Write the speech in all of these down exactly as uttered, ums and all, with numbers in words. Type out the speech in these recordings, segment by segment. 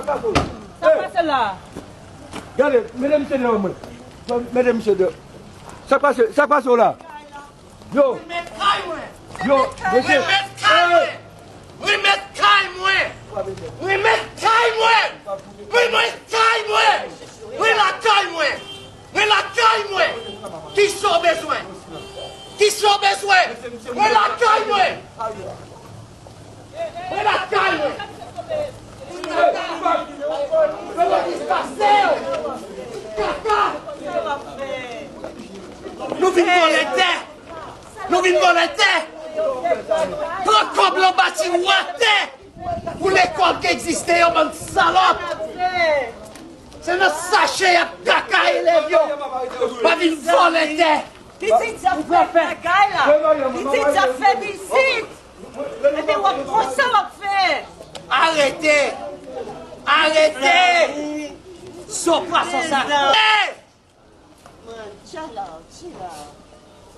Sa k pase la? Gade, mete misye deyò mwen. Mete misye deyò. Sa k pase, sa k pase w la? Yo. Remèt kay mwen. Yo, mesye. Remèt kay mwen. Remèt kay mwen. Remèt kay mwen. Remèt kay mwen. Mwen lakay mwen. Mwen lakay mwen. Kisa w bezwen? Kisa w bezwen? Mwen lakay mwen. Mwen lakay mwen. Kaka. Nou vin vòlè tè. Nou vin vòlè tè. Pran kòb lan bati wè tè. Pou lekòl ki egziste yo, bann salòp. Se nan sache y ap kaka elèv yo. Pa vin vòlè tè. Pitit sa fè bagay la. Pitit sa fè pitit. Epi w ap konsa w ap fè. Arete. Arete. Zo pwason sa. Man, chill out, chill out.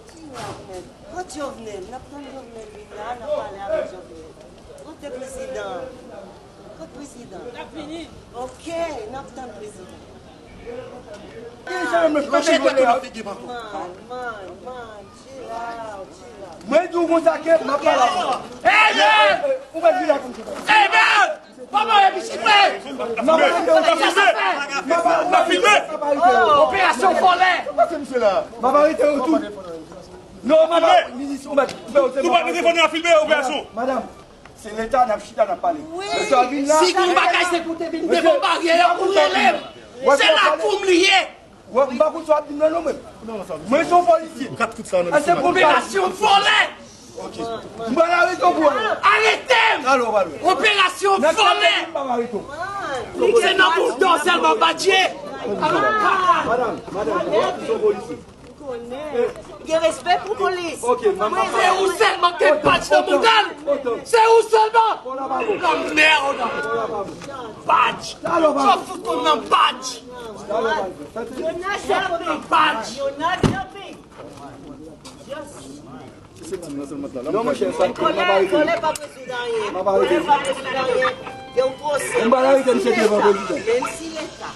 Chill out, man. Kot Jovenel? N ap tann Jovenel vin la, n ap pale avèk Jovenel. Kote prezidan? Kot prezidan? L ap vini. Ok, n ap tann prezidan. Man, man, man, chill out, chill out. Mwen di w konsa ke m ap pale avè w. Hey, man! Ou mèt vin la konsa. Hey, man! Papa, e pitit mwen! N ap filme! N ap filme! Operasyon vòlè! M ap arete yo tou. Non, madam, minis, ou mèt, ou mèt, ou mèt telefòn nan filme operasyon. Madam, se leta n ap chita, n ap pale. Mesye a vin la. Si gon bagay se pou te vin devan baryè a, ou rele m. Se lakou m li ye. Wè, m pa konn sa w ap di m nan non, mwen. Mwen se yon polisye. Operasyon vòlè! M pral arete w pou wè. Arete m! Operasyon vòlè! Se nan boul dò sèlman badje. Madam, madam, mwen se yon polisye. Gen respè pou polis. Se ou sèlman ki gen badj nan mouda l. Se ou sèlman. Nan mèd. Badj. Sa fout konn nan badj. Yo n a chape. Yo n a chape. Non, monchè, sa, m ap arete. Kòlè, kòlè pa rezoud anyen. M ap arete. Kòlè pa rezoud anyen. Gen yon pwosè. M pral arete misye devan prezidan. Menm si leta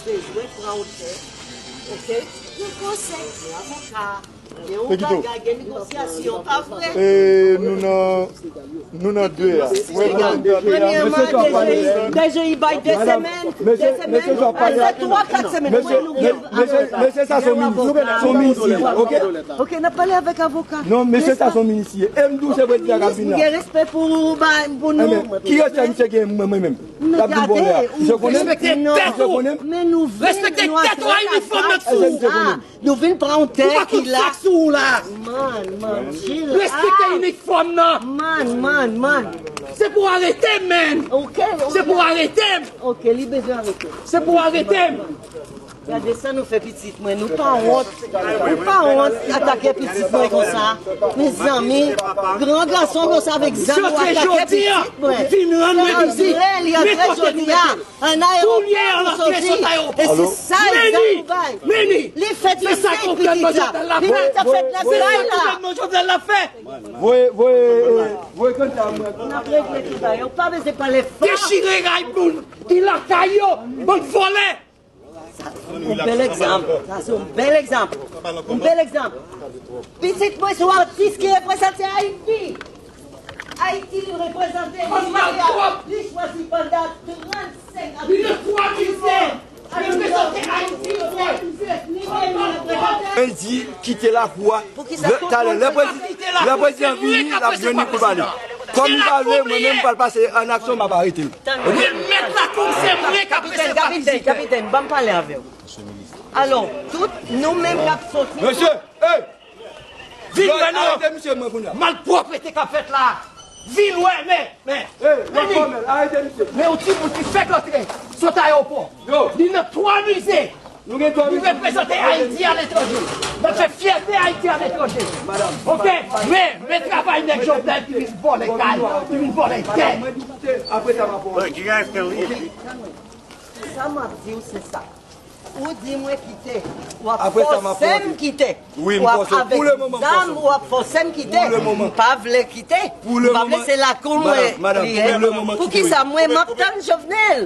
bezwen pran otè, oke? Gen pwosè, gen avoka. Gen yon bagay, gen negosyasyon, pa vre? E nou nan Nou nan de a. Premyèman, DGI bay de semèn, de semèn, se twa, kat semèn. Mesye, mesye, mesye sa se yon minis, se yon minis li ye, oke? Oke, n ap pale avèk avoka. Non, mesye sa se yon minis li ye. E m di w se prezidan k ap vin la. M gen respè pou, pou nou. Ki respè misye gen mwen, mwen menm? L ap vin vòlè a. Misye konnen m? Misye konnen m? Men nou vin, nou ap fè kaka. Nou vin pran yon tè ki la. Man, man, chill out. Respekte inifòm nan. Man, man, man. Se pou arete m, man. Oke, oke. Se pou arete m. Oke, li bezwen arete. Se pou arete m. Gade sa nou fè pitit mwen. Nou pa wont. Nou pa wont atake pitit mwen konsa. Mezanmi, gran gason konsa avèk zam ou atake pitit mwen. Vin rann mwen vizit. Nenpòt kote. An ayewopò pou soti. E se sa egzanp ou bay. Li fèt nan senk pitit la. Pitit la fèt nan kay la. Voye, voye, voye kanta mwen. N ap regle tout bagay. Ou pa bezwen pale fò. Dechire kay moun ki lakay yo. Bann vòlè. Yon bèl egzanp. Sa se yon bèl egzanp. Yon bèl egzanp. Pitit mwen se yon atis ki reprezante Ayiti. Ayiti li reprezante, li chwazi pandan trannsenk ane. Li nan twa mize. Li reprezante Ayiti. Mwen di kite lakou a. Talè, lè prezidan vini, l ap jwenn li pou l pale. Kòm m pa vle, mwen menm m pral pase an aksyon, m ap arete l. Remèt lakou m, se mwen k ap resevwa vizitè. Kapitèn, kapitèn, ban m pale avè w. Alò, tout nou menm k ap soti. Mesye, hey! Vin wè non! Malpwòpte k ap fèt la! Vin wè, men, men! Hey, men yon timoun ki fèk antre sot ayewopò. Li nan twa mize. Li reprezante Ayiti aletranje. L ap fè fyète Ayiti aletranje. Oke? Men, men travay nèg Jovenel ki vin vòlè kay, ki vin vòlè tè. Sa m ap di w se sa. Ou di mwen kite. W ap fòse m kite. W ap avèk zam, w ap fòse m kite. M pa vle kite. M pa vle, se lakou mwen li ye. Poukisa mwen m ap tann Jovenel?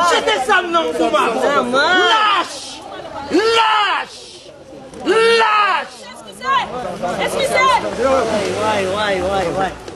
Jete zam nan pou madanm. Lach! Lach! Lach! Eskize! Eskize! Way, way, way, way, way.